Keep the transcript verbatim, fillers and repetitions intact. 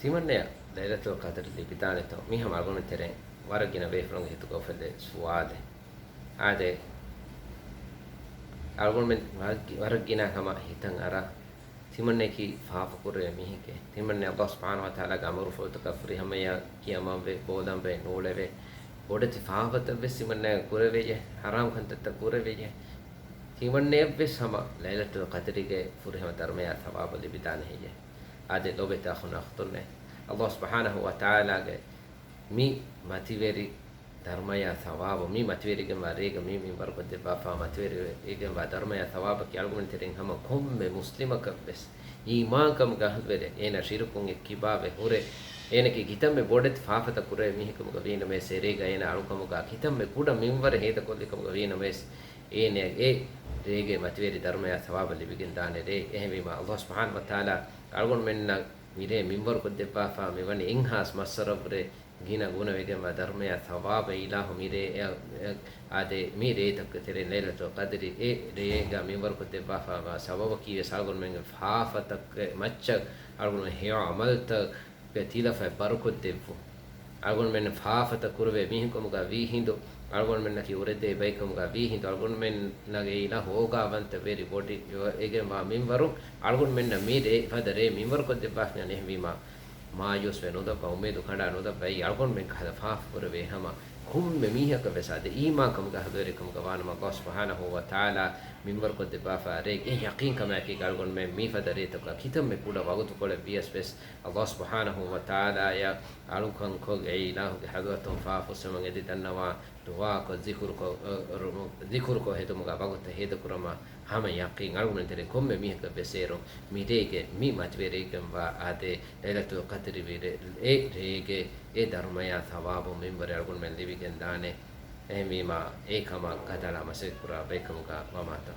ތިމަންނަޔަށް ލައިލަތުލް ޤަދްރު ލިބިދާނެތޯ؟ މީ ހަމަ އަޅުގަނޑުމެން ތެރެއިން ވަރަށް ގިނަ ބޭފުޅުންގެ ހިތުގަ އުފެދޭ ސުވާލެއް. އާދެ، އަޅުގަނޑުމެން ވަރަށް، ވަރަށް ގިނަ ހަމަ ހިތަށް އަރާ، ތިމަންނަޔަކީ ފާފަކުރެވޭ މީހެކޭ. ތިމަންނަޔަށް ﷲ ސުބްޙާނަހޫ ވަތަޢާލާގެ އަމުރުފުޅުތަކަށް ފުރިހަމަޔަށް ކިޔަމަންވެ، ބޯލަންވެ، ނޫޅެވޭ. ބޮޑެތި ފާފަތައްވެސް ތިމަންނަޔަށް ކުރެވެޔޭ، ޙަރާމް ކަންތައްތައް ކުރެވެޔޭ. ތިމަންނަޔަށްވެސް ހަމަ ލައިލަތުލް ޤަދްރީގެ ފުރިހަމަ ދަރުމަޔާ ޘަވާބު ލިބިދާނެ ހެއްޔޭ؟ އާދެ، ލޯބިވެތި އަޚުންނޭ އުޚްތުންނޭ، ﷲ ސުބްޙާނަހޫ ވަތަޢާލާގެ މި މަތިވެރި ދަރުމަޔާ ޘަވާބު، މި މަތިވެރިވެގެންވާ ރޭގަ މި މިންވަރުކޮށްދެއްވާފައިވާ މަތިވެރިވެގެންވާ ދަރުމަޔާ ޘަވާބަކީ އަޅުގަނޑުމެން ތެރެއިން ހަމަ ކޮންމެ މުސްލިމަކަށްވެސް އީމާންކަމުގަ އަހްލުވެރި، އޭނާ ޝިރުކުން އެއްކިބާވެ ހުރެ، އޭނަކީ ކިތަންމެ ބޮޑެތި ފާފަތައް ކުރެވޭ މީހެއްކަމުގަ ވީނަމަވެސް، އެރޭގަ އޭނާ އަޅުކަމުގަ ކިތަންމެ ކުޑަ މިންވަރެއް ހޭދަކޮށްލިކަމުގަ ވީނަމަވެސް، އޭނަ އެ ރޭގެ މަތިވެރި ދަރުމަޔާ ޘަވާބަށް ލިބިގެންދާނެ ރޭ. އެހެންވީމާ، ﷲ ސުބްޙާނަހޫ ވަތަޢާލާ އަޅުގަނޑުމެންނަށް މިރޭ މިންވަރުކޮށްދެއްވާފަ މިވަނީ އެއްހާސް މައްސަރަށްވުރެ ގިނަ ގުނަވެގެންވާ ދަރުމަޔާ ޘަވާބަށް. އިލާހު މިރޭ އެ، އެ، އާދެ، މި ރޭތަކުގެ ތެރެއިން ލައިލަތުލް ޤަދްރި އެ ރޭގަ މިންވަރުކޮށްދެއްވާފައިވާ ސަބަބަކީވެސް އަޅުގަނޑުމެންގެ ފާފަތަކުގެ މައްޗަށް އަޅުގަނޑުމެން ހެޔޮ ޢަމަލުތައް ގެ ތިލަފަތް ބަރުކޮށްދެއްވުން. އަޅުގަނޑުމެން ފާފަތައް ކުރެވޭ މީހެއްކަމުގަ ވީހިނދު، އަޅުގަނޑުމެންނަކީ އުރެދޭ ބައެއްކަމުގަ ވީހިނދު، އަޅުގަނޑުމެންނަށް އެއިލާހު އޯގާވަންތަވެރި ބޮޑިވެގެންވާ މިންވަރު، އަޅުގަނޑުމެންނަށް މި ރޭ، ފަދަ ރޭ މިންވަރުކޮށްދެއްވާފައި އެހެންވީމާ، މާޔޫސްވެ ނުލައްވާ، އުއްމީދު ކަނޑާ ނުލައްވާ، އެއީ އަޅުގަނޑުމެން ކަހަލަ ފާފަ ކުރެވޭ ހަމަ ކޮންމެ މީހަކަށް ވެސް އާދެ، އީމާންކަމުގަ އަހްލުވެރިކަމުގަ ވާނަމަ، ﷲ ސުބްޙާނަހޫ ވަތަޢާލާ މިންވަރުކޮށްދެއްވާފަ ރޭ އެ ޔަޤީންކަމާއެކީގަ އަޅުގަނޑުމެން މިފަދަ ރޭތަކުގަ ކިތަންމެ ކުޑަ ވަގުތުކޮޅެއް ވިޔަސް ވެސް، ﷲ ސުބްޙާނަހޫ ވަތަޢާލާޔަށް އަޅުކަންކޮށް އެ އިލާހުގެ ޙަޟްރަތުން ފާފަ ފުއްސެވުމަށް އެދި ދަންނަވާ ދުޢާކޮށް، ޒިކުރުކޮށް، އަ، ރު-، ޒިކުރުކޮށް ހެދުމުގަ ވަގުތެއް ހޭދަކުރަމާ، ހަމަ ޔަޤީން އަޅުގަނޑުމެން ތެރެއިން ކޮންމެ މީހަކަށް ވެސް އޭރު މިރޭގެ މި މަތިވެރިވެގެންވާ އާދެ، ލައިލަތުލް ޤަދްރި ވިރެ-، އެ ރޭގެ އެ ދަރުމަޔާ ޘަވާބު މިންވަރެއް އަޅުގަނޑުމެން ލިބިގެންދާނެ. އެހެންވީމާ، އެ ކަމަށް ގަދަޅާ މަސައްކަތްކުރާ ބައެއްކަމުގަ ވަމާތޯ.